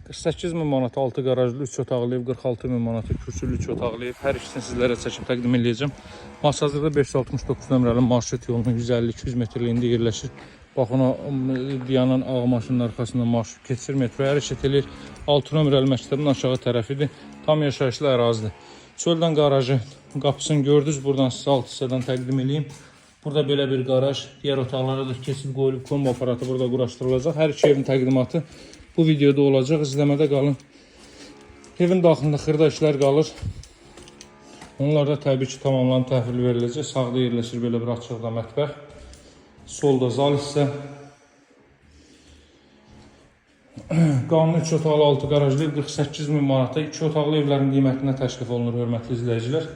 48 min manata 6 qarajlı 3 otaqlı ev, 46 min manata kürsülü 3 otaqlı ev. Hər ikisini sizlərə çəkib təqdim eləyəcəm. Masazırda 569 nömrəli marşrut yolunun 150-200 metrliyində yerləşir. Baxın o dayanan ağ maşının arxasından marşrut keçir, metroya hərəkət eləyir. 6 nömrəli məktəbin aşağı tərəfidir. Tam yaşayışlı ərazidir. Çöldən qarajı qapısını gördünüz. Buradan sizə alt hissədən təqdim eləyim. Burada belə bir qaraj, digər otaqlara da keçid qoyulub, kombo aparatı burada quraşdırılacaq. Hər iki evin təqdimatı bu videoda olacaq. İzləmədə qalın. Evin daxilində xırda işlər qalır. Onlar da təbii ki tamamlanıb təhvil veriləcək. Sağda yerləşir belə bir açıqda mətbəx. Solda zal hissə. Qanuni 3 otaqlı 6 qarajlı ev 48 min manata 2 otaqlı evlərin qiymətinə təklif olunur, hörmətli izləyicilər.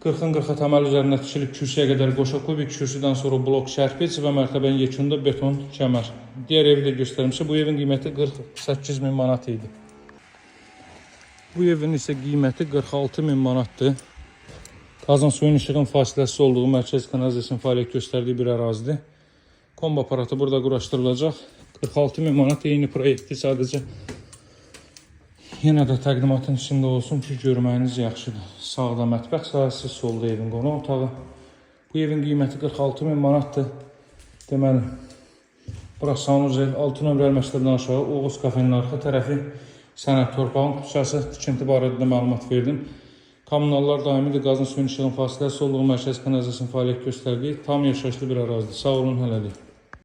40-ın 40-a təməl üzərində tikilib, kürsüyə qədər qoşa kubik, kürsüdən sonra blok şərpiç və mərtəbənin yekununda beton kəmər. Digər evi də göstərim sizə. Bu evin qiyməti 48 min manat idi. Bu evin isə qiyməti 46 min manatdır. Qazın, suyun, işığın fasiləsiz olduğu, mərkəz kanalizasiyasının fəaliyyət göstərdiyi bir ərazidir. Kombo aparatı burada quraşdırılacaq. 46 min manat, eyni proyektli, sadəcə yenə də təqdimatın içində olsun ki, görməyiniz yaxşıdır. Sağda mətbəx sahəsi, solda evin qonaq otağı. Bu evin qiyməti 46 min manatdır. Deməli, burası sanuzel, 6 nömrəli məktəbdən aşağı, Oğuz kafenin arxa tərəfi, Sənət Torpağın küçəsi, tikinti barədə də məlumat verdim. Kommunallar daimidir, qazın, suyun, işığın fasiləsiz olduğu, mərkəz kanalizasiyasının fəaliyyət göstərdiyi tam yaşayışlı bir ərazidir. Sağ olun hələlik.